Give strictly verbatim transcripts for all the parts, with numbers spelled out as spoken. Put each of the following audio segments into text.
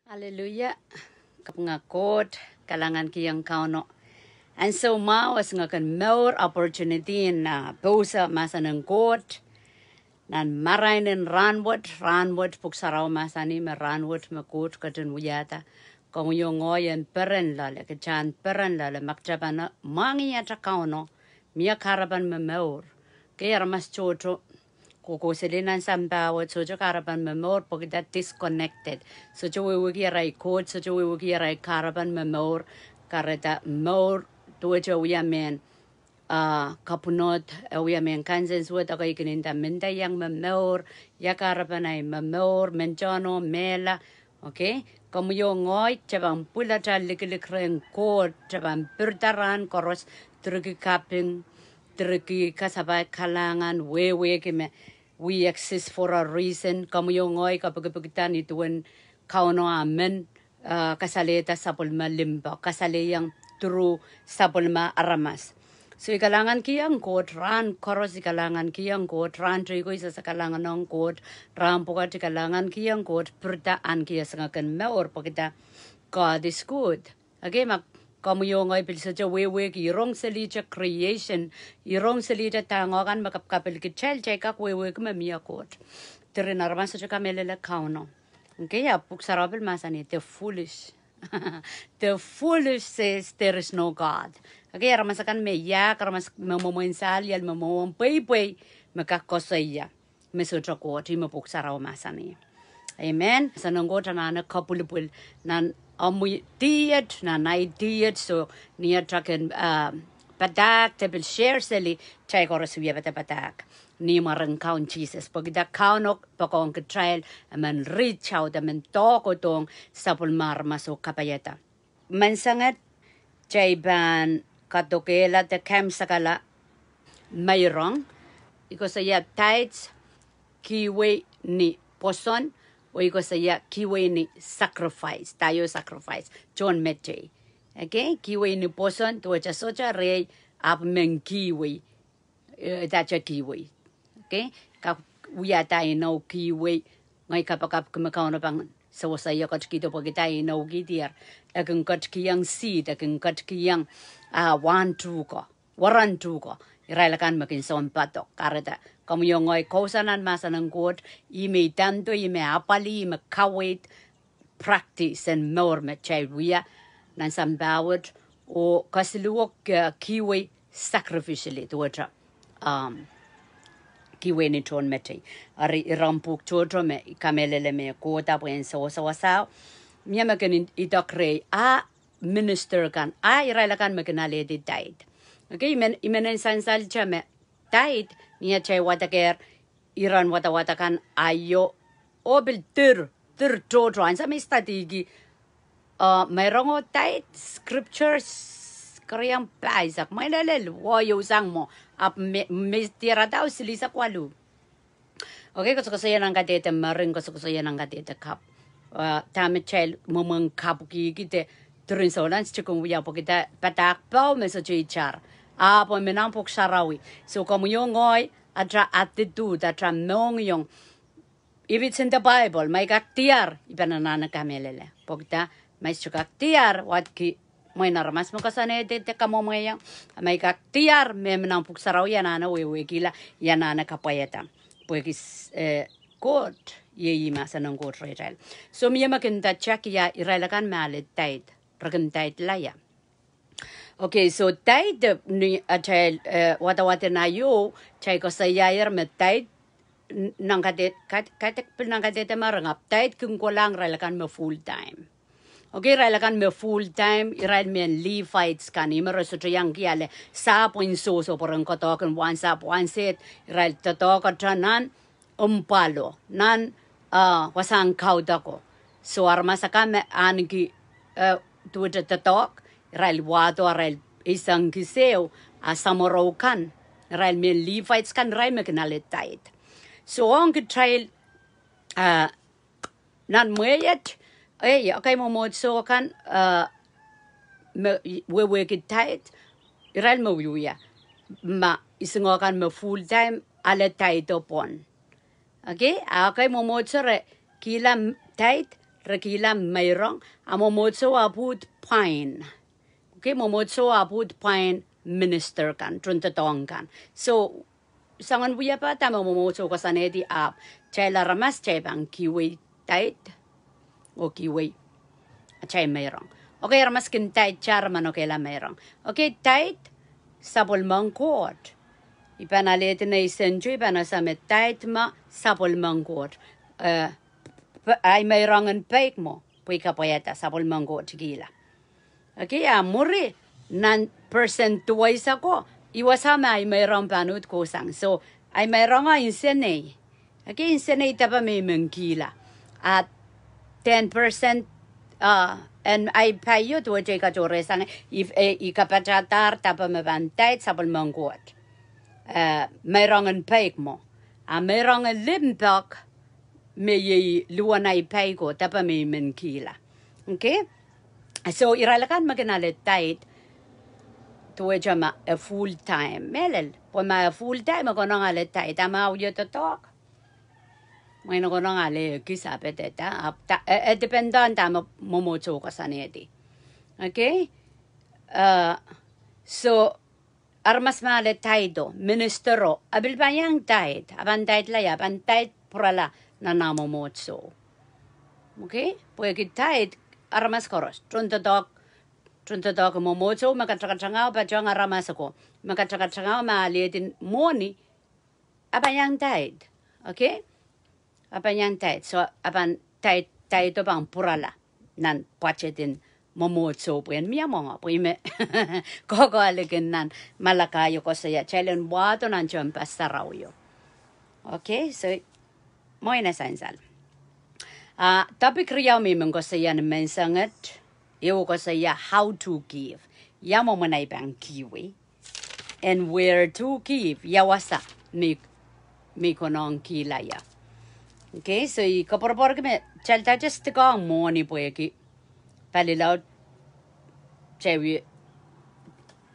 Aleluia. Kapinga Koht, kalahngankihong Kauno. Ansou mwahu e singek en mour, opportunity en, ah, pousa mahsen en Koht. Nan marain en rahnwet, rahnwet Pwuhk Sarawi mahsanih me rahnwet me Koht ketin wiahda. Komwi oh ngehi en peren loale, kitail en peren loale, ma kitail pahn mwahngih atail Kauno, mie kahrepen me momour. Kei aramas tohto, kohkohseli nan sampah wet, sohte kahrepen me momour, pwehki disconnected. Sohte wehwehki arail Koht, sohte wehwehki arail kahrepen me momour, kahrehda mour, duwehte wia mehn, ah, kapwunod, e wia mehn kansensuwed, ekei kin nda mendahte iang me momour, ia kahrepen ahi me momour, mentehno, mehla, okay? Komwi oh ngehi, kitail pahn pwilada likilik rehn Koht, kitail pahn pirida rahn koaros, direki kaping, direki kasapahl kalahngan, wehwehki me we exist for a reason. Komwi oh ngehi kapikipikda ni duwen Kauno ah men, ah, kasalehda sapwellime limpoak, kasalehiong through sapwellime aramas. So I kalahngankihong Koht rahn koaros, I kalahngankihong Koht rahn teikan, I sehse kalahngan ong Koht rahn pwukat, I kalahngankihong Koht pirida ahneki e singek en mour, pwehkida God is good. Okay, ma komwi oh ngehi pil sohte wehwehki, I rong selihte creation, I rong selihte dahng kan me kapikapil kitail, kitail kak wehwehki me mie Koht. Diren aramas sohte kamehlele Kauno. Okay, a Pwuhk Sarawi pil mahsanih, the foolish. The foolish says there is no God. Okay, aramas akan me iahk, aramas me mwomwen saliel, me mwomwen pweipwei, me kak koasoia me sohte Koht, ih me Pwuhk Sarawi mahsanih. Amen. Mahsen en Koht anahne kapwilipwil nan omwi diet, nan ahi diet, so ni atail kin, ah, padahk, de pil share seli, kitail koaros wie padapadahk ni mwaren Kaun Sises. Pwehkida Kauno poakohng kitail, e men reach out, e men doakodohng sapwellime aramas oh kapaiada. Menseng et, kitail pahn kadokehla de kaimwisekala meirong. I koasoia tithes, kihwei ni pwoson, oh I koasoia kihwei ni sacrifice, daio sacrifice, tohnmetei. Okay, kihwei ni pwoson, duwehte sohte rehi, ahpw men kihwei, eh, dahte kihwei. Okay, kak wiahda inou kihwei, ngehi kapakapki me Kauno pahn sewese ie ketikihdo pwehkida e inoukihdier. E kin ketikihong seed, e kin ketikihong, ah, wahn tuhke, weren tuhke, irail akan me kin sounpadok. Kahrehda komwi oh ngehi kousoan nan mahsen en Koht, ih me idando, ih me apwalih, ih me kaweid, practice en mour me kitail wia nan sampah wet, oh kasiluhko, eh, kihwei sacrificially, duwehte, um, kihwei ni tohnmetei. Eri iren pwuhk tohto me I kamehlele me kohda pwehn sewese wasao, mie me kin idek rehi, ah, minister kan, ah, irail akan me kin alehdi tithe. Okay, I men, I men en sansalehte me tithe, ni atail wadekehr iren wadawad akan aio, oh pil dir, dir tohto, ansou me I studyki, ah, meirongo tithe, scriptures, keriau pahisek, ma I lelel, oh ieu sang mwo, ahpw me, me diarada oh silihsek waluh. Okay, koasokoasoia nan kadehde mering, koasokoasoia nan kadehde kapw. Ah, dahme kitail mwomwen kapwkihki de diren souleng, kitail kin wia pwehkida padahk pao me sohte itar. Ahpw e men nan Pwuhk Sarawi. So komwi oh ngehi, atail attitude, atail mohngiong, if it's in the Bible, ma I kak diar, I pahn anahne kamehlele. Pwehkida ma I sohte kak diar, wadki mwein aramas me koasoanehdi de kamwomwehiong, ma I kak diar me men nan Pwuhk Sarawi, I anahne wehwehkihla, I anahne kapwaiada. Pwehki, eh, Koht, iei ih mahsen en Koht rehtail. So mie me kin dahte kak ia irail akan me ale tithe, re kin tithe-la ia. Okay, so tithe, eh, ni atail, eh, wadawad en aio, kitail koasoiaier me tithe, n-, nan kade-, kad-, kadek pil nan kadehde mering ahpw tithe kin kolahng irail akan me full time. Okay, irail akan me full time, irail mehn Levites kan, ih me re sohte iang kihla sahpwen sohso pwe re en koadoahkin wahnsahpw, wahnsehd, irail doadoahkete nan mpwalo, nan, ah, wasahn kaudoko. So aramas akan me ahneki, eh, duwehte doadoahk, irail wahdo arail eisek kiseo, ah, samworo kan, irail mehn Levites kan, irail me kin ale tithe. So ong kitail, ah, nan mwehi et, eh, ekei mwomwohdiso kan, eh, me wehwehki tithe, irail me wiewia, ma isingek kan me full time ale tithe o pwon. Okay, a ekei mwomwohdiso re kihla m-, tithe, re kihla meirong, a mwomwohdiso ahpw uhd pwain. Okay, mwomwohdiso ahpw uhd pwain minister kan, tohndoadoahk kan. So, soangen wiepe dahme mwomwohdiso koasoanehdi ahpw, kitail aramas kitail pahn kihwei tithe, oh kihwei atail meirong. Okay, aramas kin tithe, re manokehla meirong. Okay, tithe, sapwellimen Koht. I pahn alehdi nei sent, i pahn ese me tithe me sapwellimen Koht. Eh, p-, ahi meirong en peik mwo, pwe i kapwaiada sapwellimen Koht kihla. Okay, a mwuri nan percent duwais ako, i wasa me ahi meirong pahn uhd kohsang. So, ahi meirong o insenei. Okay, insenei depe me i men kihla. A ten percent, uh, en ahi paio duwehte i katohrehsang, i, eh, i kapatadahr depe me pahn tithe sapwellimen Koht. Eh, meirong en peik mwo. A meirong en limpoak, me iei luhwen ahi pai ko, depe me i men kihla. Okay? So, irail akan me kin ale tithe, duwehte ma e full time. Mehlel, pwe ma e full time, e konehng ale tithe, a ma e wie doadoahk, mwein e konehng ale ekis, a pwe dahde, a, da-, e, e depend on dahme mwomwohdiso koasoanehdi. Okay? Uh, so, aramas me ale tithe o, minister o, a pil pahn iang tithe, a pahn tithe la ia, a pahn tithe pwurala nan ah mwomwohdiso. Okay? Pwehki tithe, aramas koaros, tohndoadoahk, tohndoadoahk mwomwohdiso, me katakatangao patohng aramas ako, me katakatangao me alehdi mwohni, a pahn iang tithe. Okay? A pahn iang tithe. So, a pahn tithe, tithe o pahn pwurala nan budget en mwomwohdiso pwe en mie mwohng o, pwe i me kohkohliki nan Malakai o koasoia, kitail en wahdo nan tehnpas sarawio. Okay, so, mwein e sansal. Ah, topic riau me i men koasoia ni menseng et, ehu koasoia how to give. Ia mwomwen ahi pahn kihwei. And where to give, ia wasa me, me i konehng kihla ia. Okay, so i koapworopworki me kitail dahde stick ong mwohni pwehki palilaud kitail wie,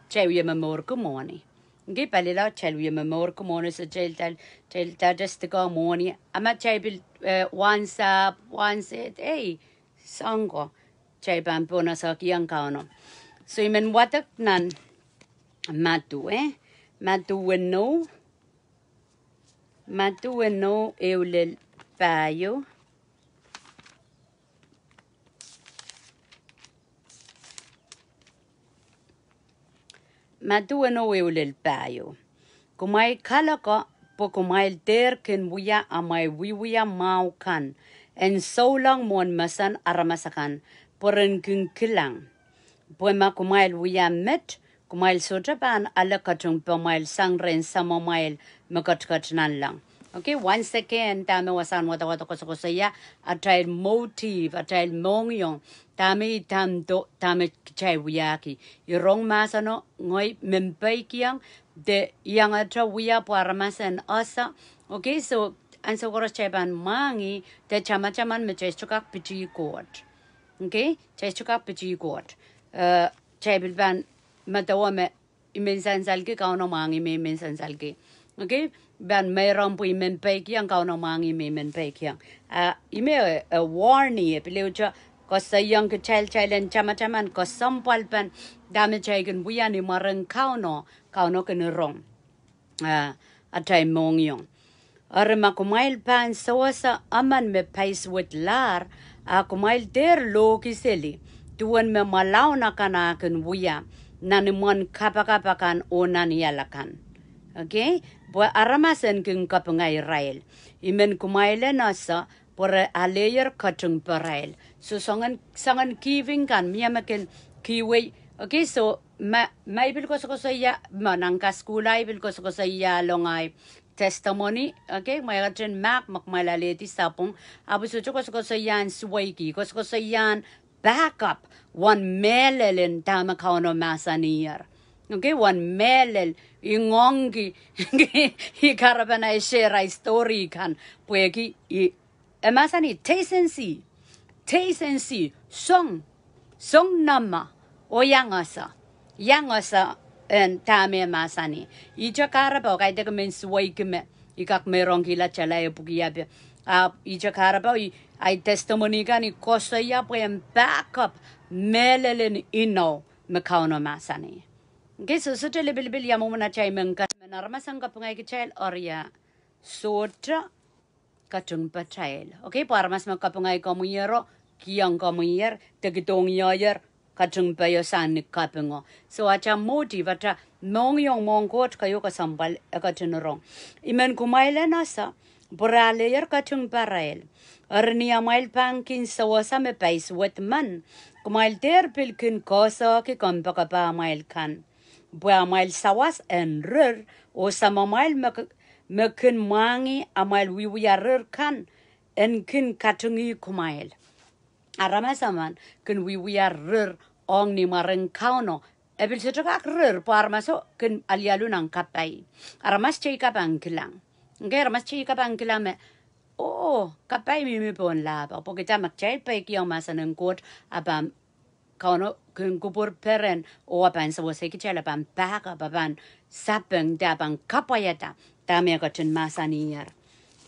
kitail wie momourki mwohni. Okay, palilaud kitail wie momourki mwohni, so kitail, kitail, kitail dahde stick ong mwohni. A ma kitail pil, eh, wansahpw, wanset, ei, soang ko, kitail pahn pohnese kihong Kauno. So i men wadek nan Madiu, eh? Madiu weneu, Madiu weneu ehu lel pahieu. Madiu weneu ehu lel pahieu. Kumwail kaloko, pwe kumwail dehr kin wia amwail wiewia mwahu kan en souleng mwohn mesen aramas akan, pwe ren kin kilang. Pwe ma kumwail wia met, kumwail sohte pahn ale ketingpamwail sang rehn Samamwail me ketiket nanleng. Okay, once again, dahme wasahn wadawad koasokoasoia, atail motive, atail mohngiong, dahme i dahmdo, dahme kitail wiahki. I rong mahseno, ngehi men peikiong, de iangete wia pwe aramas en ese. Okay, so, ansou koaros kitail pahn mwahngih, de tamataman me kitail sohte kak pitih Koht. Okay, kitail sohte kak pitih Koht. Eh, kitail pil pahn medewe me I men sansalki Kauno, mwahngih me I men sansalki. Okay? Pahn meirong pwe I men peikiong Kauno, mwahngih me I men peikiong. Ah, ih me, eh, warning, eh, pil ehute koasoiong kitail, kitail en tamataman kesempwalpen dahme kitail kin wia ni mwaren Kauno, Kauno kin rong, ah, atail mohngiong. Eri ma kumwail pahn sewese emen me paisuwedlahr, a kumwail dehr lohkiseli, duwen me mwahlaun akan a kin wia, nan imwen kapakap akan oh nan ial akan. Okay? Pwe aramas en kin kapinga irail. I men kumwail en ese, pwe re aleier ketingparail. So soangen, soangen giving kan, mie me kin kihwei. Okay, so ma, ma I pil koasokoasoia, ma nan kasukuhl ahi I pil koasokoasoia long ahi testimony, okay, mwein ketin mahk me kumwail alehdi sapwung, ahpw I sohte koasokoasoia en suweiki, koasokoasoia en back up, wen mehlel en dahme Kauno mahsanier. Okay, wen mehlel, I ngoangki, I kahrepen ahi share ahi story kan, pwehki I E mahsanih, taste and see. Taste and see. Song. Song nahme. Oh iang ese. Iang ese en dahme e mahsanih. Ihte kahrepe oh kaidehk I men suweiki me I kak meirongkihla tala e pwukia pwe Ahpw ihte kahrepe, ahi testimony kan I koasoia pwe en back up mehlel en inou me Kauno mahsanih. Okay, so sohte lipilipil ia mwomwen atail men kat, men aramas en kapinga kitail, eri ia sohte katingpatail. Okay, pwe aramas me kapinga komwiero, kihong komwier, dekidohng ioier, katingpaio sang ni kapingo. So ata motive, ata mohngiong mwohn Koht keieu kesempwal e ketin rong. I men kumwail en ese pwe rahlehier katingparail. Eri ni amwail pahn kin sewese me paisuwed men, kumwail dehr pil kin koasoaki kompoakepahi amwail kan, pwe amwail sawas en rir, oh Samamwail me k-, me kin mwahngih amwail wiewia rir kan en kin katingih kumwail. Aramas emen kin wiewia rir ong ni mwaren Kauno, e pil sohte kak rir pwe aramaso kin alialu nan kapai. Aramas teikan pahn kilang. Okay, aramas teikan pahn kilang me, oh, kapai mihmi pohn lahpo, pwe kitail, ma kitail peikiong mahsen en Koht, a pahn Kauno kin kupwur peren oh a pahn sewese kitail, a pahn back up, a pahn sapeng, de a pahn kapwaiada dahme e ketin mahsaniher.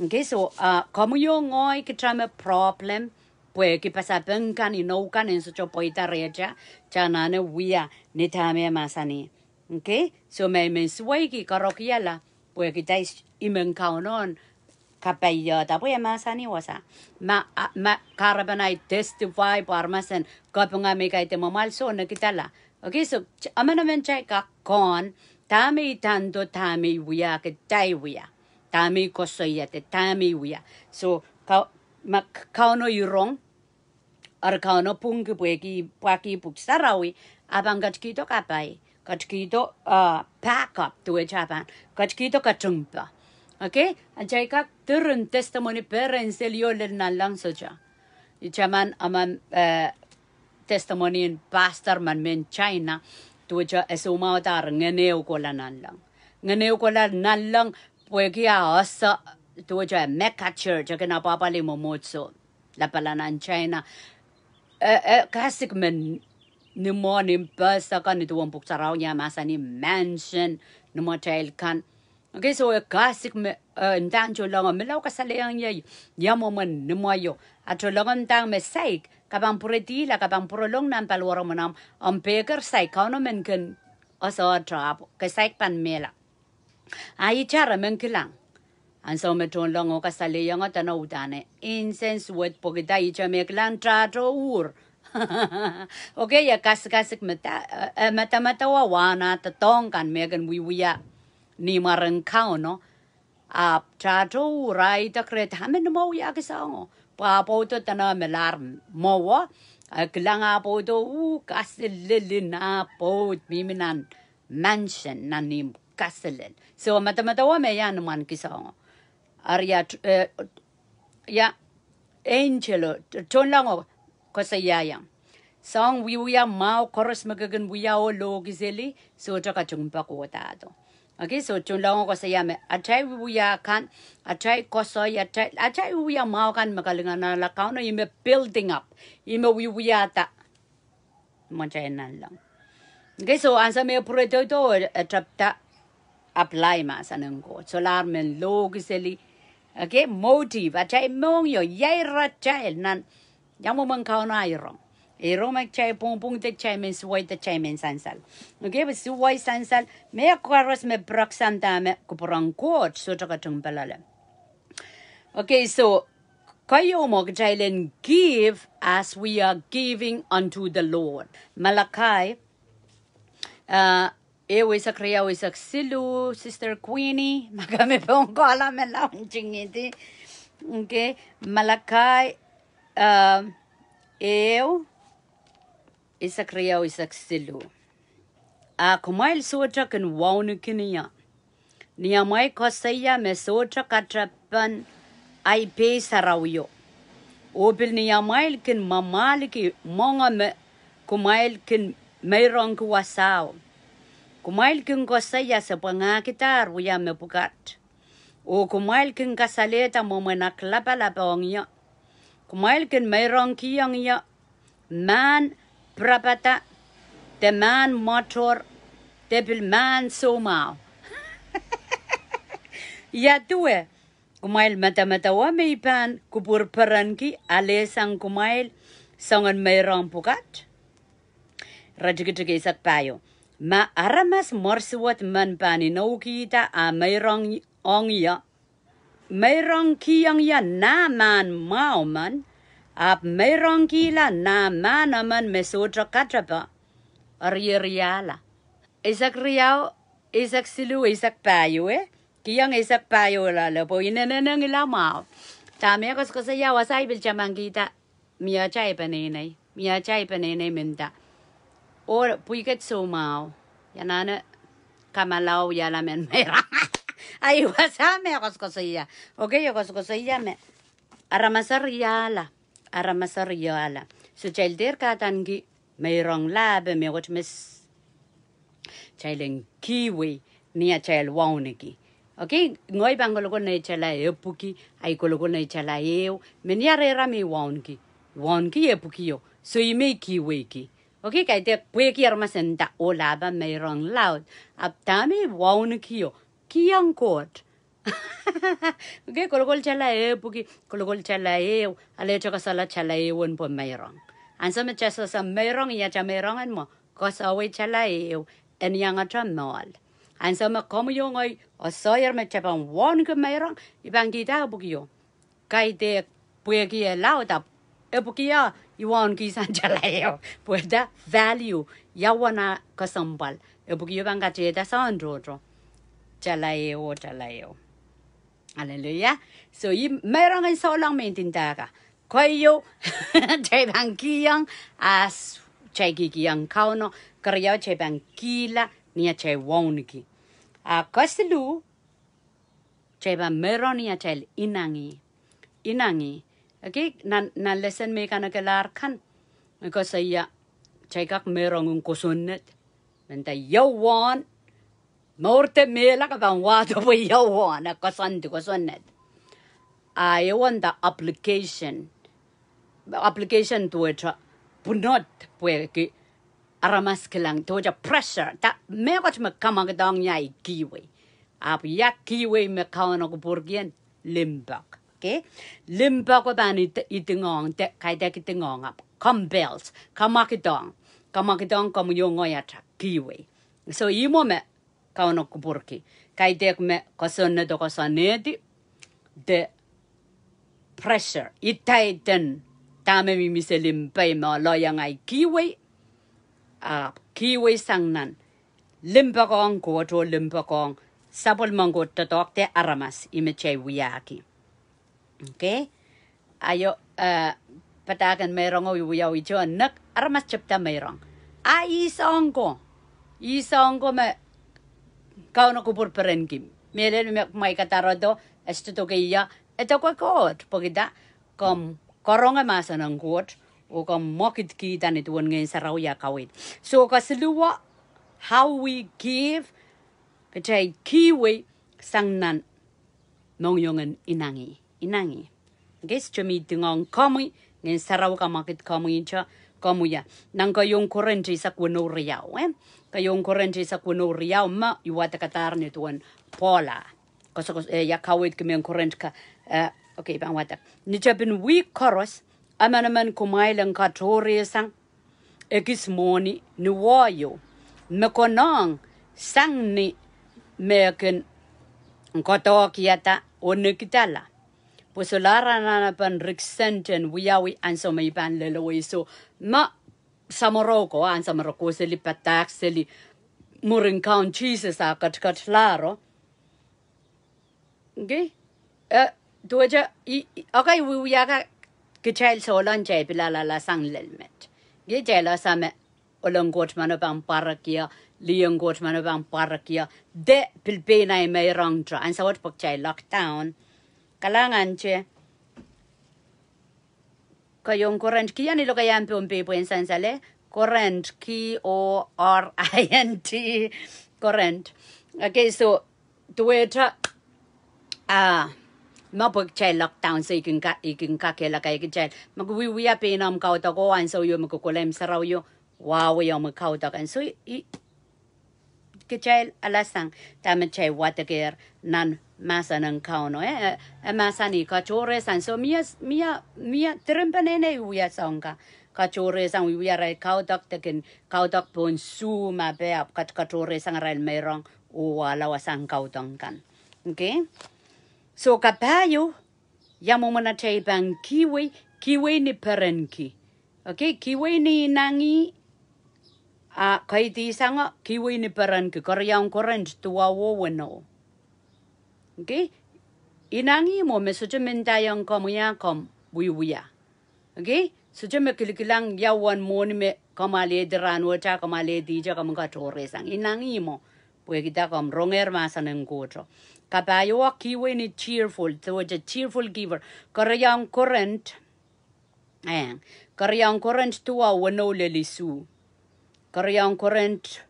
Okay, so, uh, komwi oh ngehi kitail me problem, pwehki pasapeng kan, inou kan en sohte pweida rehtail, kitail anahne wia ni dahme e mahsanih. Okay, so me I men suweiki karokiala, pwehki kitail, I men Kauno en kapaiada pwe e mahsanih wasa. Ma, a, ma kahrepen ahi testify pwe aramas en kapinga me I kaidehn mwamwahl soh, nekidala. Okay, so, emenemen kitail kak kohn dahme I tanto, dahme I wia, kitail wia, dahme I koasoia, de dahme I wia. So, Kau-, ma K-, Kauno irong, eri Kauno pwungki pwehki, pwehki Pwuhk Sarawi, a pahn ketikihdo kapai, ketikihdo, uh, back up, duwehte a pahn ketikihdo katingpa. Okay, atail kak diren testimony peren selio lel nanleng sohte. I taman emen, uh, testimony en pastor men mehn China, duwehte e soumwahudahr ngehn ehu kohla nanleng. Ngehn ehu kohla nanleng, pwehki a ese, duwehte mega church, e kin apwahpwalih mwomwohdiso lapala nan China. E, e kasik me nimwo ni pesa kan, ni duwen Pwuhk Sarawi a mahsanih mansion, ni mwatail kan. Okay, so e kasik me, eh, ndahng tohnlengo, melahu kasalehiong ie ia mwomwen nimwo io. A tohnlengo ndahng me saik, ke pahn pwuredihla, ke pahn pwurolong nan paliwar en mwein ahmw, ahmw pehker saik, Kauno men kin ese ahmw, ke saik pahn mehla. A ihte re men kilang. Ansou me tohnlengo kasalehiong, dene uhdahn e insensuwed pwehki ihte me kilang tahto uhr. Okay, e kasikasik meda-, eh, eh, medemedewe wahn ah doadoahk kan me kin wiewia ni mwaren Kauno. Ahpw tahto uhr, a I idek rehta, a me nimwo wiahki soahngo? Pwe a pwoudo, dene melahr mwowe, a kilang a pwoudo, uh, kaselel, a pwoud mihmi nan mansion, nan ihmw kaselel. So medemedewe me ia nimwanki soahngo. Eri ia, eh, ia, angel o, t-, tohnlengo koasoiaiong, soahng wiewia mwahu koaros me ke kin wia oh lohkiseli, sohte katingpa kohdahdo. Okay, so tohnlengo koasoia me atail wiewia kan, atail koasoi, atail, atail wiewia mwahu kan me kalinganahla Kauno, ih me building up, ih me wiewiahda mwatail nanleng. Okay, so ansou me pwuredodo, e tapda apply mahsen en Koht. Solahr men lohkiseli. Okay, motive, atail mohngiong, ia iratail nan, ia mwomwen Kauno a irong. Irong me kitail pwongpwongte, kitail men suwei, de kitail men sansal. Okay, pwe suwei, sansal, mehkoaros me pirek sang dahme kupwuren Koht, sohte katingpa loale. Okay, so, keieu mwo kitail en give as we are giving unto the Lord. Malakai, uh, ehu eisek riau eisek siluh, Sister Queenie, ma ke me pwong kohla me launching iti. Okay, Malakai, uh, ehu eisek riau eisek siluh. A kumwail sohte kin wauneki ie, ni amwail koasoia me sohte katapan ahi pei sarawio. Oh pil ni amwail kin mwamwahliki mwenge me kumwail kin meirongki wasao. Kumwail kin koasoia se pwangahkidahr wia mepwukat. Oh kumwail kin kasalehda mwomwen aklapalap ong ie. Kumwail kin meirongkihong ie mahn pwurapada, de mahn mwoator, de pil mahn soumwahu. Ia duwe, Kumwail medemedewe me I pahn kupwur perenki alehsang kumwail soangen meirong pwukat. Iretikitik eisek pahieu. Ma aramas mwersuwed men pahn inoukihda ah meirong ong ie, meirongkihong ie nah mahn mwahu men, ahpw meirongkihla nah mahn emen me sohte katepe, e rieriahla. Eisek riau, eisek siluh, eisek pahieu, eh? Kihong eisek pahieu loale pwe I inenen ila mwahu. Dahme e koasokoasoia? Wasa I pil tamangkihda mie atail peneinei, mie atail peneinei me nda, oh pwukat soumwahu, I anahne kamala wiahla mehn meirong. Ahi, wasa me e koasokoasoia. Okay, e koasokoasoia me aramas riahla, aramas riahla. So kitail dehr kadaneki meirong lahpe mehkot me s- kitail en kihwei ni atail wauneki. Okay, ngehi pahn kolokol neitail epwiki, ahi kolokol neitail ehu, me ni aramas me I wauneki, wauneki epwikio, so I men kihweiki. Okay, kaidehk pwehki aramas en nda, oh lahpe meirong laud, ahpw dahme I waunekio, kihong Koht. Okay, kolokol neitail epwiki, kolokol neitail ehu, alehte kasala neitail ehu en pwe meirong. Ansou me kitail sehse meirong, iei atail meirong en mwo, koasoai neitail ehu en iangete moal. Ansou me komwi oh ngehi, oh soahier me kitail pahn wauneki meirong, I pahn kihda epwikio. Kaidehk pwehki e laud, ahpw epwikio I wauneki sang neitail ehu. Pwehda value, ia uwen ah kesempwal. Epwikio pahn katehda soahng tohto. Neitail ehu, neitail ehu. Hallelujah. So, ih meirong en souleng me I ndinda ka. Keieu, kitail pahn kihong, as kitail kihkihong Kauno, keriau kitail pahn kihla ni atail wauneki. Ah kesiluh, kitail pahn meirong ni atail inangih. Inangih. Okay, nan, nan lesen me I kanekelahr kan, e koasoia, kitail kak meirong en kosonned. Me nda iouwehn, mour de mehla ke pahn wahdo pwe iouwehn, e koasoandi, kosonned. Ah ehuwen nda obligation. Obligation duwehte pwunod pwehki aramas kilang, duwehte pressure. Dah mehkot me kamwakidohng ie I kihwei. Ahpw ia kihwei me Kauno kupwurki en? Limpoak. Okay? Limpoak pahn id-, idingohng, de, kaidehk idingohng ahpw compels, kamwakidohng. Kamwakidohng komwi oh ngehi atail kihwei. So ih mwo me Kauno kupwurki. Kaidehk me kosonned oh koasoanehdi, de pressure, idaiden dahme mihmi seli mpei me ohl iang ahi kihwei, ahpw kihwei sang nan limpoakohng Koht oh limpoakohng sapwellimen Koht doadoahk de aramas, ih me kitail wiahki. Okay? Aio, eh, padahk en meirong oh I wiawi to nek aramas tepda meirong. Ah ih soahng ko, ih soahng ko me Kauno kupwur perenki. Mehlel me kumwail kadarodo, e sohte doke ia, e doke Koht, pwehki dah, komw karonge mahsen en Koht, oh komw mwekidkihda nin duwen Ngehn Sarawi eh kaweid. So kesiluhwo, how we give, kitail kihwei sang nan mohngiongen inangih, inangih. Okay, sohte me idingohng komwi, Ngehn Sarawi kamwakid komwi, soh, komwi ia. Nan keieun Korint eisek weneu riau, eh? Keieun Korint eisek weneu riau me I wadekadahr nin duwen Paula. Koasokoasoia kaweidki mehn Korint ka, eh, okay, pahn wadek. Ni tepin wihk koaros, emenemen kumwail en katohrehsang ekis mwohni ni woaio, me konehng sang ni me kin koadoahkiada oh nikidala. Pwe solahr anahnepen riksenten wiawi ansou me I pahn lelewei. So, ma samworo ko, ansou me re kohseli padahk seli mwurin Kaun Sises ah ketiketlahr. Okay? Eh, duwehte, i, i, okay, wiewia ka kitail souleng kitail pilala sang lel met. Okay, kitail ese me ohl en Koht meno pahn pwarek ie, lih en Koht meno pahn pwarek ie, de pil pein ahi meirongte, ansou wet pwe kitail lockdown. Kalahngan te. Keieun Korint, kihong ni lokaiahn Pohnpei pwe en sansal, eh? Korint, K O R I N T, Korint. Okay, so, duwehte, ah, ma pwe kitail lockdown, so I kin ka-, I kin kakehlaka kitail. Ma ke wiewia pein omw kaudok oh ansou ieu me ke kohla imw sarawio, wahwei omwi kaudok ansou I, I, kitail alasang dahme kitail wadekehr nan mahsen en Kauno, eh, eh, eh, mahsanih katohrehsang. So mie, mie, mie diren peneinei wia soang ka, katohrehsang, wiewia arail kaudok, de kin kaudok pohn suh ma pahn ahpw kat, katohrehsang arail meirong oh wahla wasahn kaudok kan. Okay? So kapahieu, ia mwomwen atail pahn kihwei, kihwei ni perenki. Okay, kihwei ni inangih, a kaidihsang kiwei ni perenki, keriaun Korint duwau oh weneu. Okay? Inangih mwo me sohte me ndaiong komwi ah komw wiewia. Okay? Sohte me kilikilang ia uwen mwohni me komw alehdi rahnwet ah komw alehdi ihte komw katohresang. Inangih mwo. Pwehki dah? Komw rongehr mahsen en Koht. Kapahieu, kiwei ni cheerful, the word cheerful giver. Keriaun Korint, eh, keriaun Korint duwau weneu lel isuh. Keriaun Korint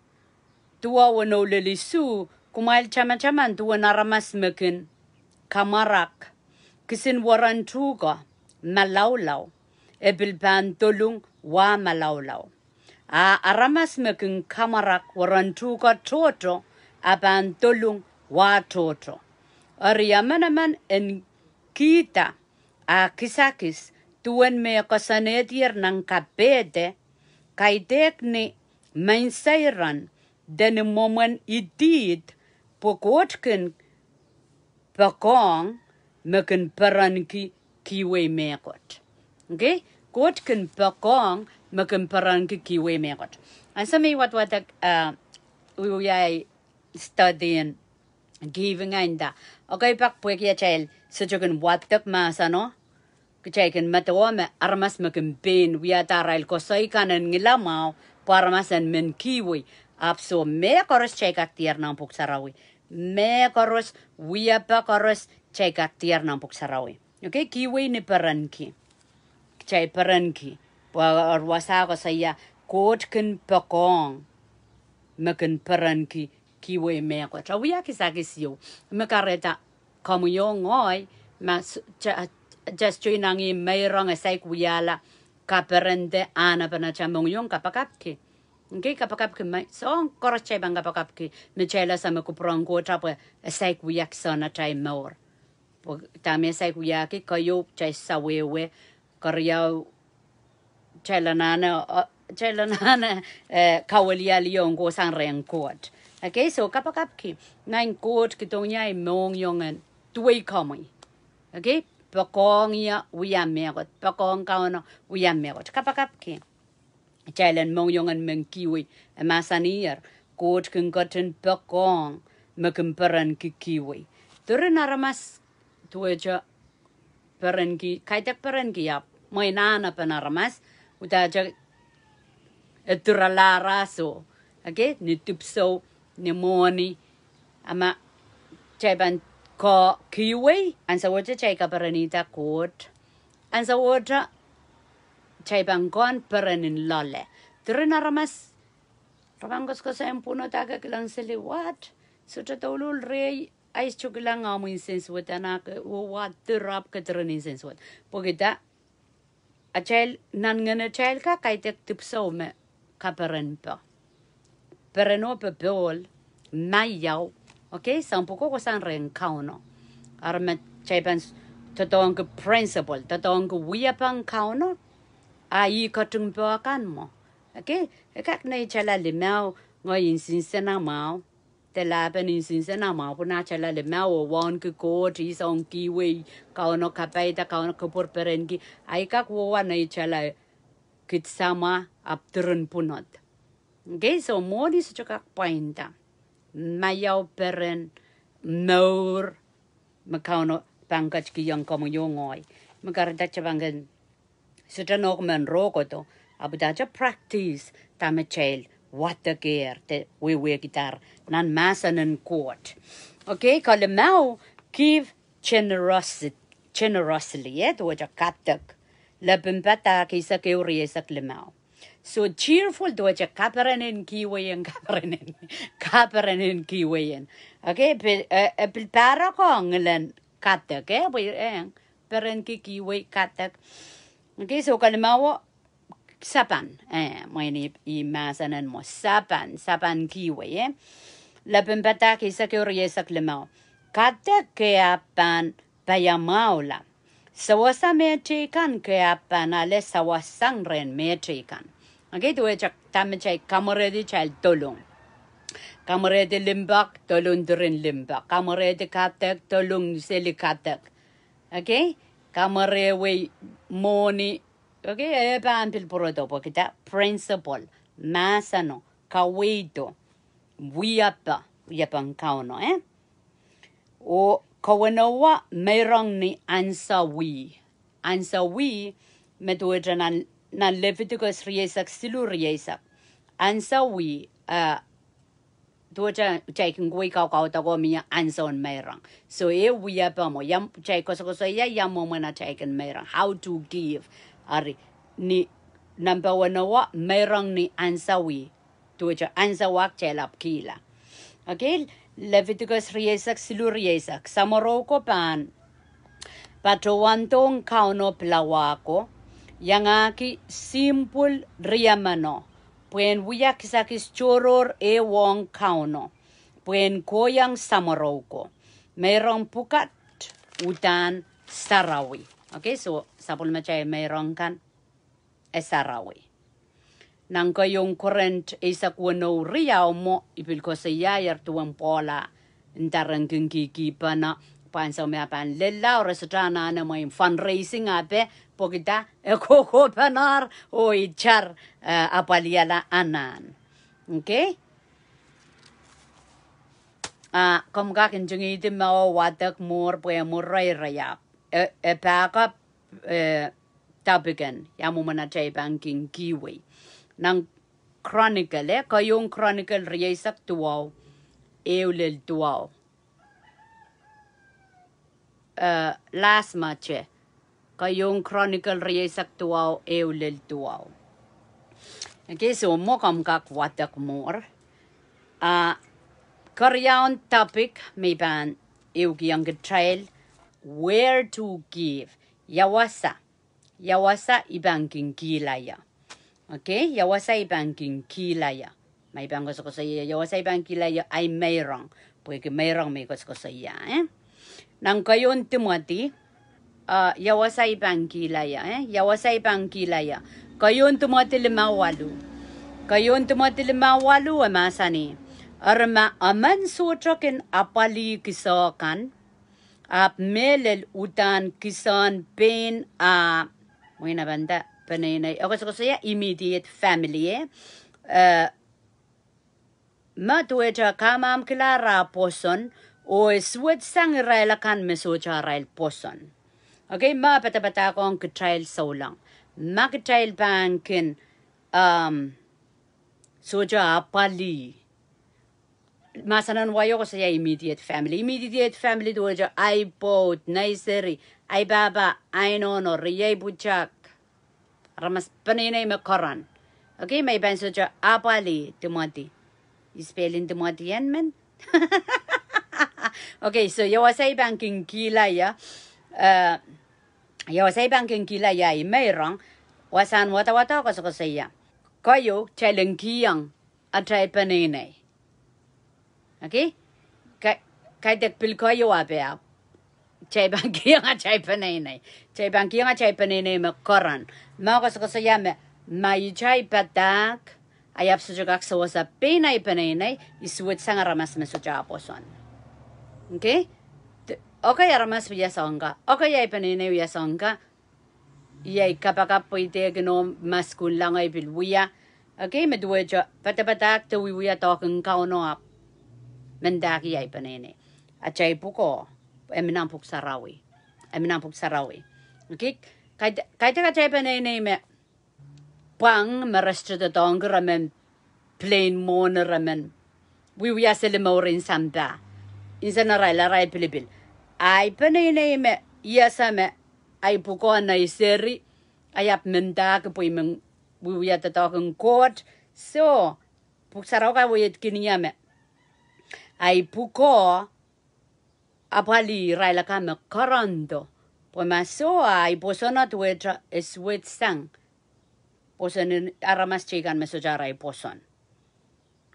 duwau weneu lel isuh, kumwail tamataman duwen aramas me kin kamwarak, kisin weren tuhke malaulau, e pil pahn dolung wah malaulau. A aramas me kin kamwarak weren tuhke tohto, a pahn dolung wah tohto. Eri emenemen en kihda ah kisakis, duwen me koasoanehdier nan kapehde, kaidehk ni menseiren, de ni mwomwen idihd, pwe Koht kin poakohng me kin perenki kiwei mehkot. Okay? Koht kin poakohng me kin perenki kiwei mehkot. Ansou me I wadwadek, eh, wiewia ei study en giving ah nda, okay, pak pwehki atail sohte kin wadek mahseno, kitail kin medewe me aramas me kin pein wiahda arail koasoi kan en ngilamwahu pwe aramas en men kiwei. Ahpw soh, mehkoaros kitail kak diar nan Pwuhk Sarawi. Mehkoaros, wiepe koaros kitail kak diar nan Pwuhk Sarawi. Okay, kiwei ni perenki. Kitail perenki. Pwe eri wasa koasoia, Koht kin poakohng me kin perenki kiwei mehkot. A wia kisakis ieu me kahrehda komwi oh ngehi, ma s-, ta-, ta sohte inangih meirong e saik wiahla kaperende ahnepen atail mohngiong, kapakapki. Okay, kapakapki, ma soahng koaros kitail pahn kapakapki me kitail ese me kupwuren Koht ahpw e saik wiahki soangen atail mour. Pwe dahme e saik wiahki, keieu, kitail sawehwe, keriau, kitail anahne, eh, kitail anahne, eh, kawelialiong kohsang rehn Koht. Okay, so kapakapki, nan Koht kihdohng ie ei mohngiong en duwei komwi. Okay, poakohng ie wia mehkot, poakohng Kauno wia mehkot. Kapakapki. Kitail en mohngiong en men kiwei, e mahsanier, Koht kin ketin poakohng me kin perenki kiwei. Diren aramas duwehte perenki, kaidehk perenki ahpw mwein ahnepen aramas, uhdahte e dirala aramas. Okay, ni dipwisou, ni mwohni, a ma kitail pahn ko-, kiwei, ansouwet kitail kaperenihda Koht. Ansouwet kitail pahn kohn perenin loale. Diren aramas, re pahn koasokoasoia pwunod ah ke kilang sili, what? Sohte douluhl rehi, ahi sohte kilang ahmw nsensuwed, a ke wehwehki ahpw ke diren nsensuwed. Pwehki dah? Atail, nan ngenatail ka kaidehk dipwisou me kaperen poh. Pereno popohl, maiau. Okay, soahng pwuko kohsang rehn Kauno. Eri ma kitail pahn s-, doadoahngki principle, doadoahngki wiepen Kauno, a ih ketin poakohng mwo. Okay, e kak neitail limau, ngehi nsensen mwahu, de lahpen nsensen mwahu, pwe atail limau e wauneki Koht, ih soahng kiwei, Kauno kapaida, Kauno kupwur perenki, a e kak wehwe neitail kid samwa ahpw diren pwunod. Okay, so mwohni sohte kak pwainda. Maiau peren, mour, me Kauno pahn ketikihong komwi oh ngehi. Me kahrehda kitail pahn kin sohte nohk men rohkodo, ahpw uhdahte practice dahme kitail wadekehr de wehwehkidahr nan mahsen en Koht. Okay, kalimau, give generosi-, generously, eh, duwehte kadek. Lepin Padahk eisek ehu, rieisek limau. So cheerful duwehte kaperenin kiwei en, kaperenin, kaperenin kiwei en. Okay, pe-, eh, eh, pil pahrek ong ngilen kadek, eh, pwe, eh, perenki kiwei kadek. Okay, so kalimauo, sapan, eh, mwein ih, ih mahsen en mwo, sapan, sapan kiwei, eh. Lepin Padahk eisek ehu, rieisek limau. Kadek ke ahpw pahn paiamwahula. Sewese mehteikan ke ahpw pahn ale sewesang rehn mehteikan. Okay, duwehte dahme kitail kamwerehdi, kitail dolung. Kamwerehdi limpoak, dolung diren limpoak. Kamwerehdi kadek, dolung seli kadek. Okay? Kamwerehwei mwohni. Okay, e pahn pil pwurodo pwehki dah? Principle, mahseno, kaweido, wiepe, wiepen Kauno, eh? Oh kawenewa meirong ni ansou wih. Ansou wih, me duwehte nan, nan Leviticus rieisek siluh, rieisek. Ansou wih, eh, duwehte kitail kin kohwei kaukaudok oh mie ansoun meirong. So, e wiepe mwo, ia kitail koasokoasoia ia mwomwen atail kin meirong. How to give. Eri, ni, nempe wenewa, meirong ni ansou wih. Duwehte ansou wah kitail ahpw kihla. Okay, Leviticus rieisek siluh, rieisek. Samworo ko pahn patohwandohng Kauno pilawa ko, iangahki sihmpwul riemeno, pwehn wia kisakis tohrohr ehu ong Kauno, pwehn kohiong samworo ko. Meirong pwukat uhdahn sarawi. Okay, so, sapwellimatail meirong kan, e sarawi. Nan keieun Korint eisek weneu, riau mwo, I pil koasoiaier duwen Paula, ndaren kin kihkihpene, pwe ansou me e pahn lella, re sohte anahne mwein fundraising ape, pwehki dah? E kohkohpenahr, oh itar, eh, apwalihala anahn. Okay? Ah, komw kak ntingihdi me e wadek mwuhr pwe mwuhr reirei ahpw. E, e back up, eh, topic en, ia mwomwen atail pahn kin kihwei. Nan Chronicle, eh, keieun Chronicle rieisek duwau, ehu lel duwau. Eh, last March, eh, keieun Chronicle rieisek duwau, ehu lel duwau. Okay, so mwo komw kak wadek mwuhr. Ah, keriaun topic me I pahn ehukihong kitail, where to give. Ia wasa. Ia wasa I pahn kin kihla ie. Okay, ia wasa I pahn kin kihla ie. Ma I pahn koasokoasoia, ia wasa I pahn kihla ie, ahi meirong. Pwehki meirong me I koasokoasoia, eh? Nan keieun Timoty, ah, ia wasa I pahn kihla ie, eh? Ia wasa I pahn kihla ie. Keieun Timoty limau waluh. Keieun Timoty limau waluh e mahsanih, eri ma emen sohte kin apwalih kiso kan, ahpw mehlel uhdahn kisohn pein ah, mwein e pahn dah, peneinei. E koasokoasoia immediate family, eh? Eh, ma duwehte kamwahmwkihla ara pwoson, oh e suwedsang irail akan me sohte arail pwoson. Okay, ma padapadahkohng kitail souleng. Ma kitail pahn kin, um, sohte apwalih. Mahsen en wai o koasoia immediate family. Immediate family duwehte ahi pwoud, nei seri, ahi pahpa, ahi nohno, riei pwutak, aramas peneinei me koaros. Okay, me I pahn sohte apwalih Timoty. I spell in Timoty en men. Okay, so ia wasa I pahn kin kihla ie, eh, ia wasa I pahn kin kihla ie ahi meirong, wasahn wadawad e koasokoasoia. Keieun, kitail en kihong atail peneinei. Okay? Ka-, kaidehk pil keieun ape ahpw kitail pahn kihong atail peneinei. Kitail pahn kihong atail peneinei me koaros. Ma koasokoasoia me, ma itail padahk, ahi ahpw sohte kak sewese pein ahi peneinei, I suwedsang aramas me sohte ah pwoson. Okay? Te-, okay, aramas wia soangen ka. Okay, ahi peneinei wia soangen ka. Iei kapakap pwe I dehkin oh ma skul lang ei pil wia. Okay, me duwehte padapadahk de wiewia doadoahk en Kauno ahpw mendahki ahi peneinei. Atail pwukoa, e mi nan Pwuhk Sarawi. E mi nan Pwuhk Sarawi. Okay, kaid-, kaidehk atail peneinei me pwang me re sohte doadoahngki, re men plain mwohni, re men wiewia seli mouren sampah. Nsen arail, arail pilipil. Ahi peneinei me, I ese me, ahi pwukoa nei seri, ahi ahpw mendahki pwe I men wiewia doadoahk en Koht. So, Pwuhk Sarawi kaweidkin ie me ahi pwukoa apwalih irail akan me koarondo. Pwe ma soh, ahi pwoson duwehte e suwedsang pwoson en aramas teikan me sohte arail pwoson.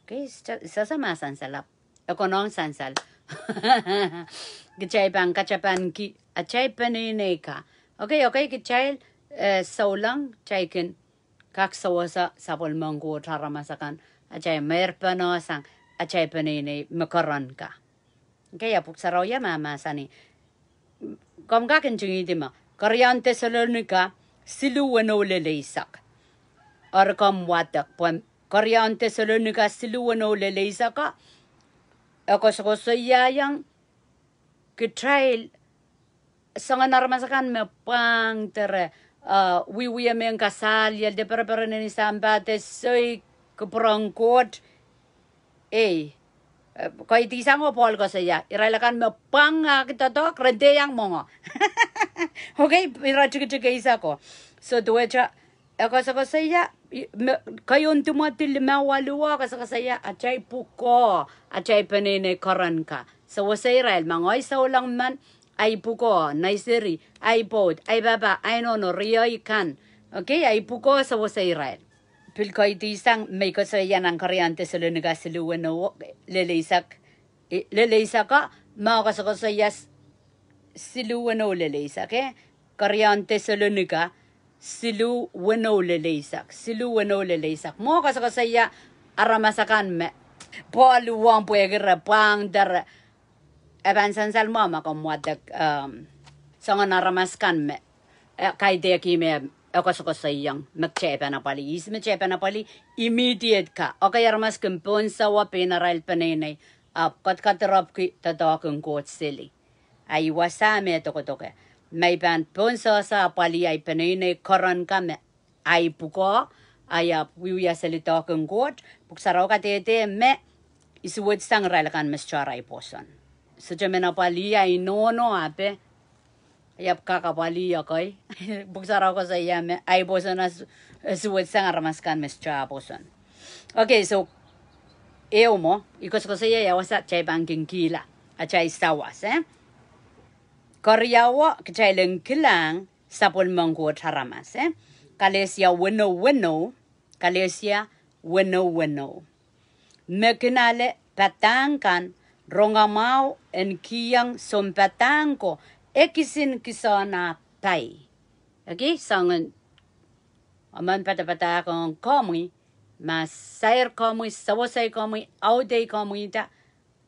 Okay, sta-, sasa mahsen salap. e konehng sansal. Kitail pahn katapanki atail peneinei ka. Okay, okay, kitail, eh, souleng, kitail kin kak sewese sapwellimen Koht aramas akan, atail meirpene sang atail peneinei me keren ka. Okay, a Pwuhk Sarawi mahmahsanih. Komw kak ntingihdi me Keriaun Tesalonika siluh weneu lel eisek. Eri komw wadek pwe Keriaun Tesalonika siluh weneu lel eisek, e koasokoasoiaiong kitail soangen aramas akan me pwangdere, ah, wiewia mehn kasal, iei de pereperen en sampah de soai, kupwuren Koht. Ei, eh, kaidehk sang oh Pohl koasoia, irail akan me pwangahki doadoahk, re dehr iang mwenge. Okay, ire tikitik eisek ko. So, duwehte, e koasokoasoia, i-, me, Keieun Timoty limau waluh, e koasokoasoia atail pwukoa atail peneinei keren ka. Sewese irail, ma ngehi souleng men, ahi pwukoa, nei seri, ahi pwoud, ahi pahpa, ahi nohno, riei kan. Okay, ahi pwukoa sewese irail. Pil kaidehk sang me I koasoia nan Keriaun Tesalonika siluh weneu lel eisek, eh, lel eisek, ma koasokoasoia s-, siluh weneu lel eisek, eh? Keriaun Tesalonika siluh weneu lel eisek, siluh weneu lel eisek. Mwo koasokoasoia aramas akan me Pohl uhwong pwehki re pwangdere. E pahn sansal mwo ma komw wadek, um, soangen aramas akan me, eh, kaidehk me e koasokoasoiong me kitail pahn apwalih. Ihs me kitail pahn apwalih? Immediate ka. Okay, aramas kin pohn sawa pein arail peneinei, ahpw kadkadirepwki doadoahk en Koht seli. Ahi wasa me dokedoke. Ma I pahn pohn sehse apwalih ahi peneinei keren ka me ahi pwukoa, ahi ahpw wiewia seli doadoahk en Koht, Pwuhk Sarawi kadehde me I suwedsang irail akan me sohte ahi pwoson. Sohte men apwalih ahi nohno ape, I ahpw kak apwalih, okay? Pwuhk Sarawi koasoia me ahi pwoson, e su-, e suwedsang aramas akan me sohte ahi pwoson. Okay, so, ehu mwo, I koasokoasoia ia wasa kitail pahn kin kihla atail sawas, eh? Keriau, kitail en kilang sapwellimen Koht aramas, eh? Kalesia weneu weneu, Kalesia weneu weneu. Me kin ale padahk kan rongamwahu en kihong sounpadahk ko e kisin kisehn ah pai. Okay, soangen emen padapadahk ong komwi, ma sair komwi, sewesei komwi, audehki komwi da,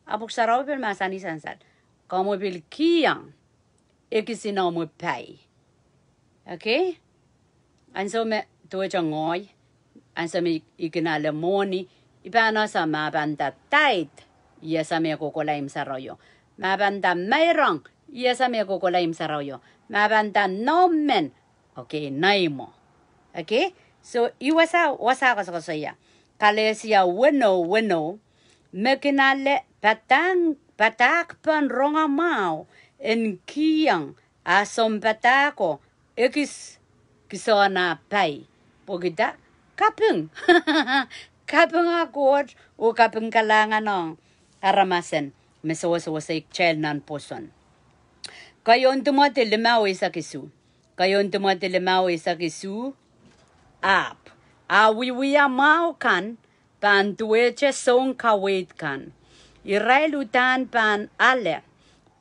a Pwuhk Sarawi pil mahsanih sansal, komwi pil kihong e kisin omwi pai. Okay? Ansou me duwehte ngehi, ansou me I kin ale mwohni, I pahn ese ma pahn nda tithe, I ese me kohkohla imw sarawio. Ma pahn nda meirong, I ese me kohkohla imw sarawio. Ma pahn nda noumw men, okay, nei mwo. Okay? So, ih wasa, wasa koasokoasoia. Kalesia weneu weneu, me kin ale padahk, padahk pen rongamwahu en kihong ah sounpadahk ko ekis kisehn ah pai. Pwehki da? Kaping. Kaping ah Koht oh kaping kalahngan ong aramasen me sewesewese kitail nan pwoson. Keieun Timoty limau eisek isuh. Keieun Timoty limau eisek isuh. Ahpw, ah wiewia mwahu kan pahn duwehte sounkaweid kan. Irail uhdahn pahn ale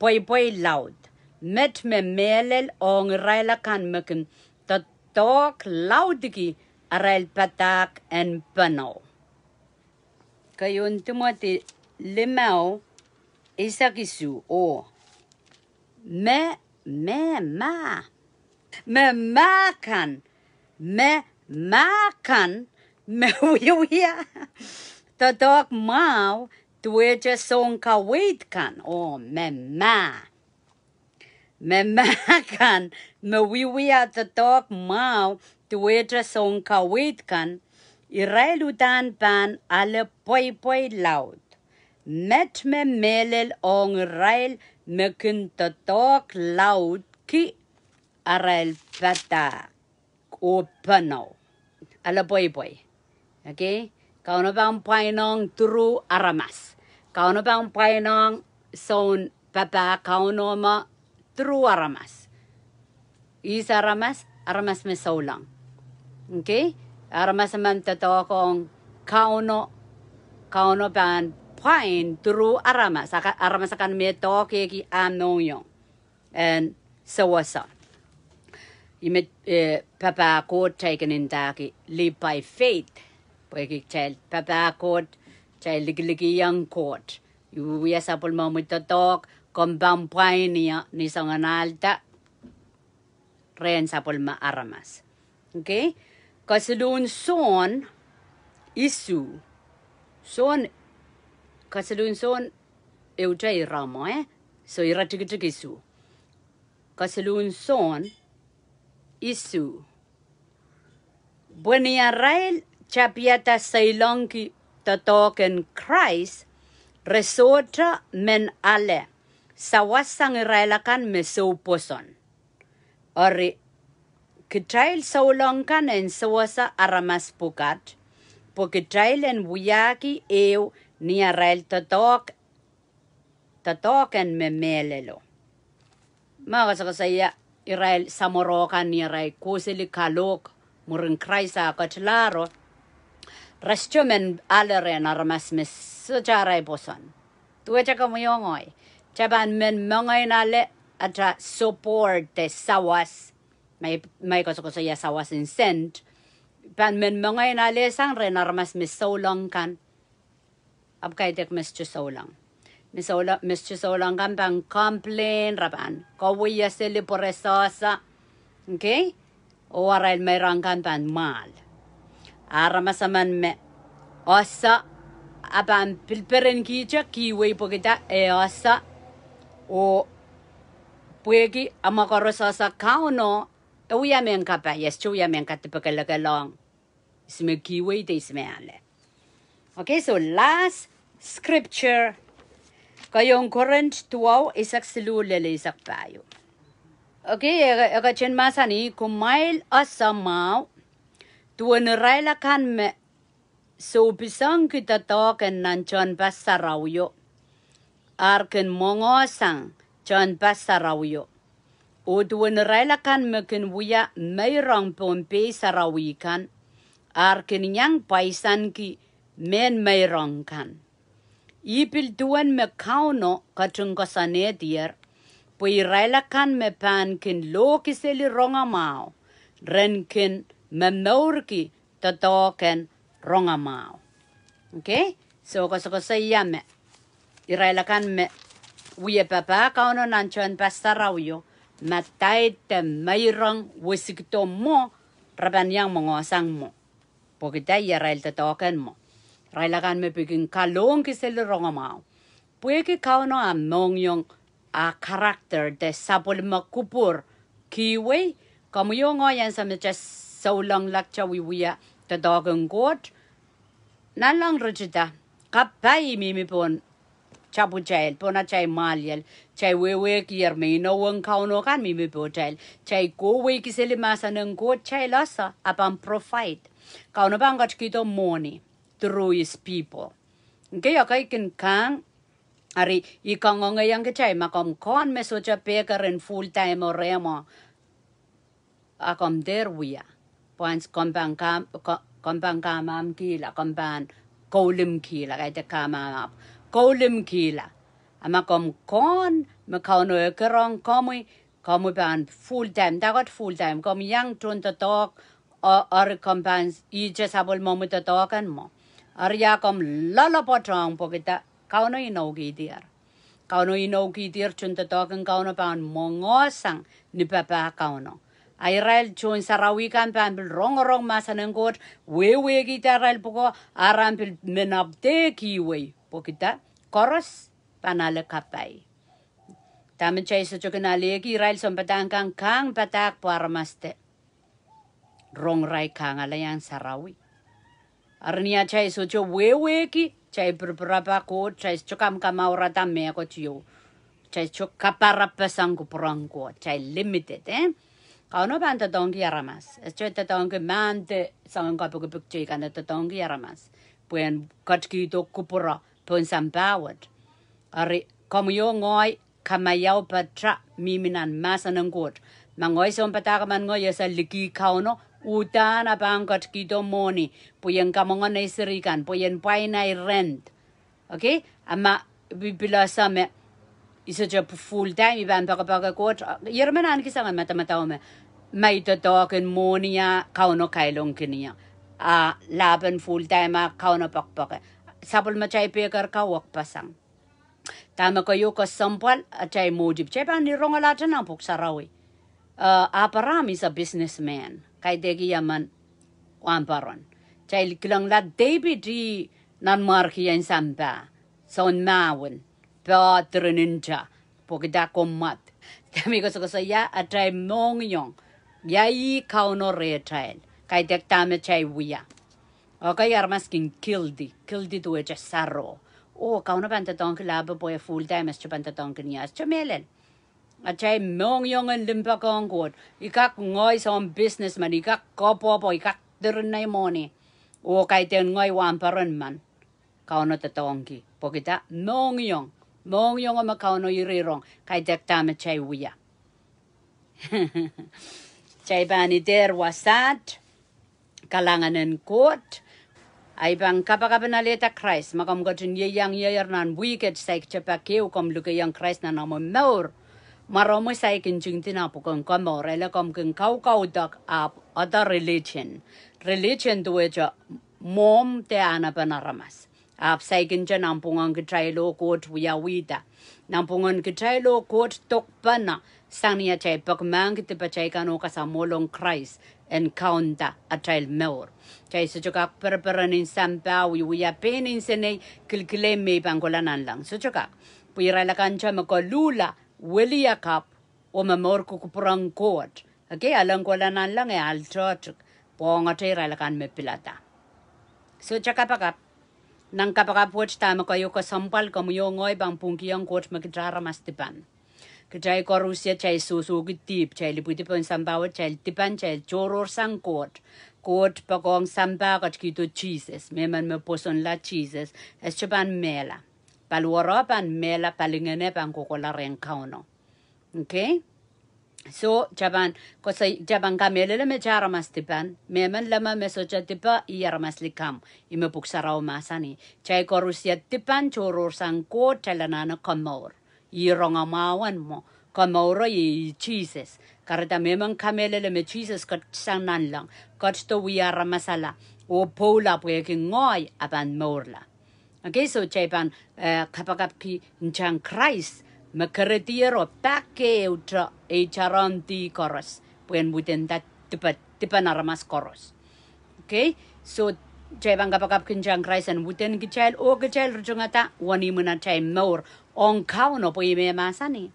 pweipwei laud. Met me mehlel ong irail akan me kin doadoahk laudki arail padahk en penou. Keieun Timoty limau eisek isuh, oh. Me, me mah. Me mah kan, me mah kan, me wiewia doadoahk mwahu duwehte sounkaweid kan, oh, me mah. Me mah kan, me wiewia doadoahk mwahu duwehte sounkaweid kan, irail uhdahn pahn ale pweipwei laud. Met me mehlel ong irail me kin doadoahk laudki arail padahk oh penou. Ale pweipwei. Okay? Kauno pahn pwainong through aramas. Kauno pahn pwainong sounpadahk, Kauno me through aramas. Ihs aramas? Aramas me souleng. Okay? Aramas emen doadoahk ong Kauno, Kauno pahn pwain through aramas, aka-, aramas akan me doahkehki ah mohngiong en sewese. Ih me, eh, papah Koht kitail kin ndahki live by faith. Pwehki kitail papah Koht, kitail likilikiong Koht. Ih wia sapwellimomwi doadoahk, komw pahn pwainia ni soangen ahlda rehn sapwellime aramas. Okay? Kesiluhn Sohn isuh. Sohn, kesiluhn Sohn ehute irama, eh? So iretikitik isuh. Kesiluhn Sohn isuh. Pwe ni arail tapihada seiloangki doadoahk en Krais, re sohte men ale sawas sang irail akan me soupwoson. Eri, kitail souleng kan en sewese aramas pwukat, pwe kitail en wiahki ehu ni arail doadoahk, doadoahk en me mehlelo. Ma koasokoasoia irail samworo kan ni arail kohseli kalohk mwurin Krais ah ketilahro, re sohte men ale rehn aramas me sohte arail pwoson. Duwehte komwi oh ngehi, kitail pahn men mengein ale atail support de sawas, ma i, ma i koasokoasoia sawas en sent, pahn men mengein ale sang rehn aramas me souleng kan. Ahpw kaidehk me sohte souleng. Me souleng, me sohte souleng kan pahn complain, re pahn kaweieseli pwe re sehse. Okay? Oh arail meirong kan pahn mwahl. Aramas emen me ese, a pahn pil perenkihte kihwei pwehki dah e ese, oh pwehki a ma koaros ese Kauno, e wia mehn kapai, e sohte wia mehn kadipekelekelohng. Ihs me kihwei de ihs me ale. Okay, so last scripture, keieun Korint duwau, eisek siluh lel eisek pahieu. Okay, e, e ketin mahsanih, kumwail ese mwahu, duwen irail akan me soupisengki doadoahk en nan tehnpas sarawio, ar kin mwongohsang tehnpas sarawio. Oh duwen irail akan me kin wia meirong pohn pehi sarawi kan, ar kin iang pwaisanki mehn meirong kan. Ih pil duwen me Kauno ketin koasoanehdier, pwe irail akan me pahn kin lohkiseli rongamwahu, ren kin momourki doadoahk en rongamwahu. Okay? So koasokoasoia me irail akan me wia papah Kauno nan tehnpas sarawio, madaid de meirong wesikido mwo, re pahn iang mwongohsang mwo. Pwehki dah? Ih arail doadoahk en mwo. Irail akan me pil kin kalohkiseli rongamwahu. Pwehki Kauno ah mohngiong, ah character de sapwellime kupwur kihwei, komwi oh ngehi ansou me kitail souleng lakte wiewia doadoahk en Koht, nanleng ritida, kapai mihmi pohn tapwatail, pohn atail mwahliel, kitail wehwehkier me inowen Kauno kan mihmi pohtail, kitail kohwei kiseli mahsen en Koht, kitail ese a pahn provide. Kauno pahn ketikihdo mwohni through his people. Okay, okay, kin kang, ari, I kangoange iang kitail, ma komw kohn me sohte pehker en full time oh rehmwahu, a komw dehr wia. Pwehn komw pahn kam-, ko-, komw pahn kamamkihla, komw pahn koulimkihla, kaidehk kamamap. Koulimkihla. A ma komw kohn me Kauno ekerong komwi, komwi pahn full time, dahkot full time, komw iang tohn doadoahk, o-, eri komw pahn ihte sapwellimomwi doadoahk en mwo. Eri a komw loalopwoatohng pwehki dah? Kauno inoukihdier. Kauno inoukihdier, tohn doadoahk en Kauno pahn mwongohsang ni papah Kauno. A irail tohn sarawi kan pahn pil rongorong mahsen en Koht, wehwehkihda arail pwukoa, a re pil men update kihwei, pwehki dah? Koaros pahn ale kapai. Dahme kitail sohte kin alehki, irail sounpadahk kan kang padahk pwe aramas de rong irail kang ale iang sarawi. Eri ni atail sohte wehwehki, kitail pirpirapa Koht, kitail sohte kamakamarada mehkot ieu. Kitail sohte kaparapeseng kupwuren Koht, kitail limited, eh? Kauno pahn doadoahngki aramas. E sohte doadoahngki mahnde soangen kapikipik teikan, e doadoahngki aramas. Pwehn ketikihdo kupwuro pohn sampah wet. Eri, komwi oh ngehi, kamaiau pata mihmi nan mahsen en Koht. Ma ngehi sounpadahk emen ngehi ese liki Kauno, uhdahn a pahn ketikihdo mwohni, pwe I en kamwenge nei seri kan, pwe I en pwain ahi rent. Okay? A ma I pil ese me I sohte full time I pahn poakepoake Koht, iermen ahneki sang madamadau me, ma I doadoahk en mwohni a Kauno kailongkin ie. A lahpen full time a Kauno poakepoake. Sapwellime kitail peiker ka wekpeseng. Dahme keieu kesempwal atail motive. Kitail pahn rongehla nan pwuhk sarawi. Uh, Abraham is a businessman. Kaidehk ih emen wahnpoaron. Kitail kilangla Depit ih nanmwarkien sampah. Soun mahwin. Poh diren nta. Pwekida komwad. Dahme I koasokoasoia, atail mohngiong. Ia ih Kauno rehtail. Kaidehk dahme kitail wia. Okay, aramas kin guilty. Guilty duwehte saro. Oh, Kauno pahn doadoahngki lahpo pwe full time e sohte pahn doadoahngkin ie. E sohte mehlel. Atail mohngiong en limpoakohng Koht. I kak ngehi soun businessman, I kak koapwoapwo, I kak diren nei mwohni. Oh, kaidehn ngehi wahnpoaron men. Kauno doadoahngki. Pwekida mohngiong. Mohngiong me Kauno irihrong. Kaidehk dahme kitail wia. Kitail pahn idehr wasaht, kalahngan en Koht. A I pahn kapakap en alehda Krais, ma komw ketin ieiang iehier nan wihket saikinte pak ehu, komw lukehiong Krais nan omw mour. Mwaromwi saikinte ntingdi nan pwuken komour, ele komw kin kaukaudok ahpw other religion. Religion duwehte mwomw de ahnepen aramas. Ahpw saikinte nanpwungen kitail oh Koht wiawihda. Nanpwungen kitail oh Koht dokpene, sang ni atail peki mahkki dipatail kan oh kasamwolong Krais en kaunda atail mour. Kitail sohte kak pereperen en sampah, wiewia pein nsenei, kilkilei me I pahn kohla nanleng. Sohte kak. Pwe irail akan te me koluhla, weliakapw, oh me mourki kupwuren Koht. Okay, a leng kohla nanleng e ahl tohtik, pwohngete irail akan me pilada. Sohte kapakap. Nan kapakap wet dahme keieu kesempwal, komwi oh ngehi pahn pwungkihong Koht me kitail aramas dipan. Kitail koarusie kitail sohsohki dihp, kitail ipwidi pohn sampah wet, kitail dipan, kitail tohrohrsang Koht. Koht poakohng sampah ketikihdo Sises, mehmen me pwosonla Sises, e sohte pahn mehla. Paliwaro pahn mehla, palingehno pahn kohkohla rehn Kauno. Okay? So, kitail pahn, kitail pahn kamehlele me kitail aramas dipan, mehmen leme me sohte dipe, ih aramas likamw, ih me pwuhk sarawi mahsanih. Kitail koarusie dipan, tohrohrsang Koht, kitail anahne komour. Ih rongamwahu en mwo, komouro ih Sises. Kahrehda mehmen kamehlele me Sises ketsang nanleng, ketido wia aramasala, oh pwoula pwehki ngehi a pahn mourla. Okay, so kitail pahn, eh, kapakapki ntahn Krais me keredier oh pak ehute, ei tarohndi koaros, pwehn wudenda dipe, dipen aramas koaros. Okay, so kitail pahn kapakapki ntahn Krais en wuden kitail oh kitail ritingada wenihmw en atail mour ong Kauno pwe ih me mahsanih.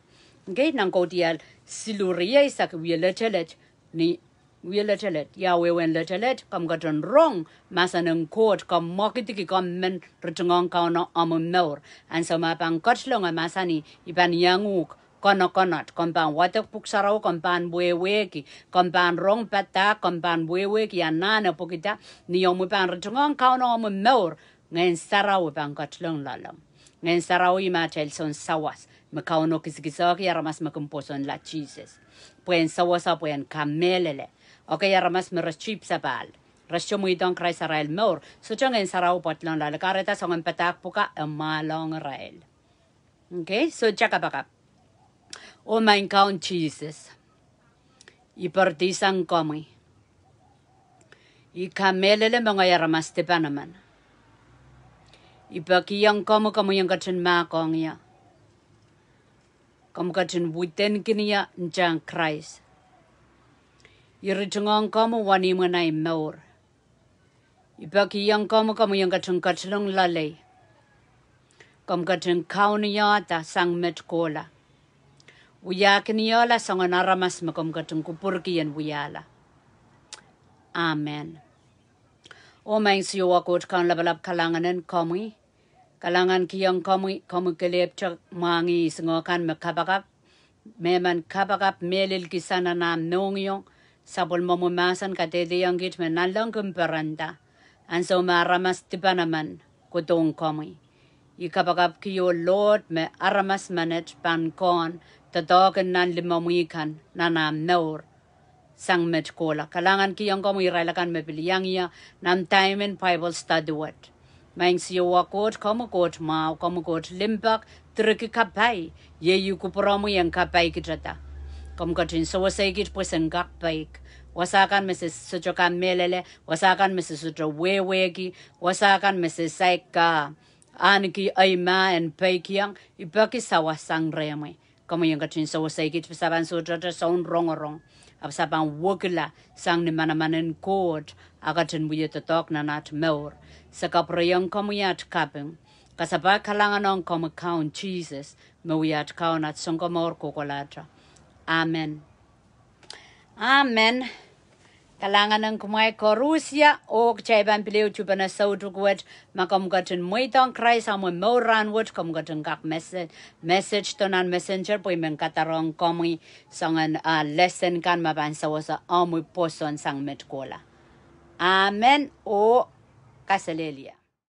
Okay, nan Kaudiahl siluh rieisek, wie letelet, ni wie letelet, ia wehwehn letelet, komw ketin rong mahsen en Koht, komw mwekidki komw men ritingohng Kauno omw mour. Ansou me e pahn ketilong e mahsanih, I pahn iang uhk konokonot, komw pahn wadek pwuhk sarawi, komw pahn wehwehki, komw pahn rong padahk, komw pahn wehwehki anahne pwehkida, ni omwi pahn ritingohng Kauno omw mour, Ngehn Sarawi pahn ketilong loalomw. Ngehn Sarawi me atail soun sawas, me Kauno kisakisohki aramas me kin pwosonla Sises. Pwehn sawasa, pwehn kamehlele. Okay, aramas me re sihpw sapahl, re sohte mweidohng Krais arail mour, sohte Ngehn Sarawi pwoatlong loale. Kahrehda soangen padahk pwuka e mwahlong irail. Okay, so kitail kapakap. Oh maing Kaun Sises, I poaridi sang komwi. I kamehlele me ngehi aramas dipan emen. I pekihong komwi komwi en ketin mahkohng ie. Komw ketin widenkin ie ntahn Krais. I ritingohng komwi wenihmw en ahi mour. I pekihong komwi komwi en ketin ketilong loalei. Komw ketin kaunihada sang met kohla. Wiahkin iehla soangen aramas me komw ketin kupwurki en wiahla. Amen. Oh maing Siohwa Koht Kaun lapalap, kalahngan en komwi. Kalahngankihong komwi, komwi kelehpw te mwahngih isingoh kan me kapakap, mehmen kapakap mehlel kisang nan ah mohngiong, sapwellimomwi mahsen kadehdehiong kiht me nanleng kin perenda, ansou me aramas dipan emen kohdohng komwi. I kapakapki oh Lord me aramas menet pahn kohn doadoahk en nan limomwi kan nan ah mour sang met kohla. Kalahngankihong komwi irail akan me pil iang ie nan time en Bible study wet. Maing Siohwa Koht, komwi Koht mwahu, komwi Koht limpoak, direki kapai. Iei kupwuromwi en kapai kiteda. Komw ketin sewesei kit pwe sen kak peik. Wasa kan me se sohte kamehlele, wasa kan me se sohte wehwehki, wasa kan me se saik ka ahneki ei mah en peikiong, I peki sawas sang rehmwi. Komwi en ketin sewesei kit pwe se pahn sohte soun rongorong, ahpw se pahn wekila sang ni manaman en Koht, a ketin wie doadoahk nan at mour. Se kapwurehiong komwi at kaping. Kasapahl kalahngan ong komwi Kaun Sises, me wia at Kaun, at Sounkomour kohkohlahte. Amen. Amen. Kalahngan ong kumwail koaros, oh kitail pahn pil ehu tuhpene soutuk wet. Ma komw ketin mweidohng Krais omw mour rahnwet, komw ketin kak message, message do nan messenger pwe I men kadarohng komwi soangen lesson kan me pahn sewese omwi pwoson sang met kohla. Amen oh kaselehlie.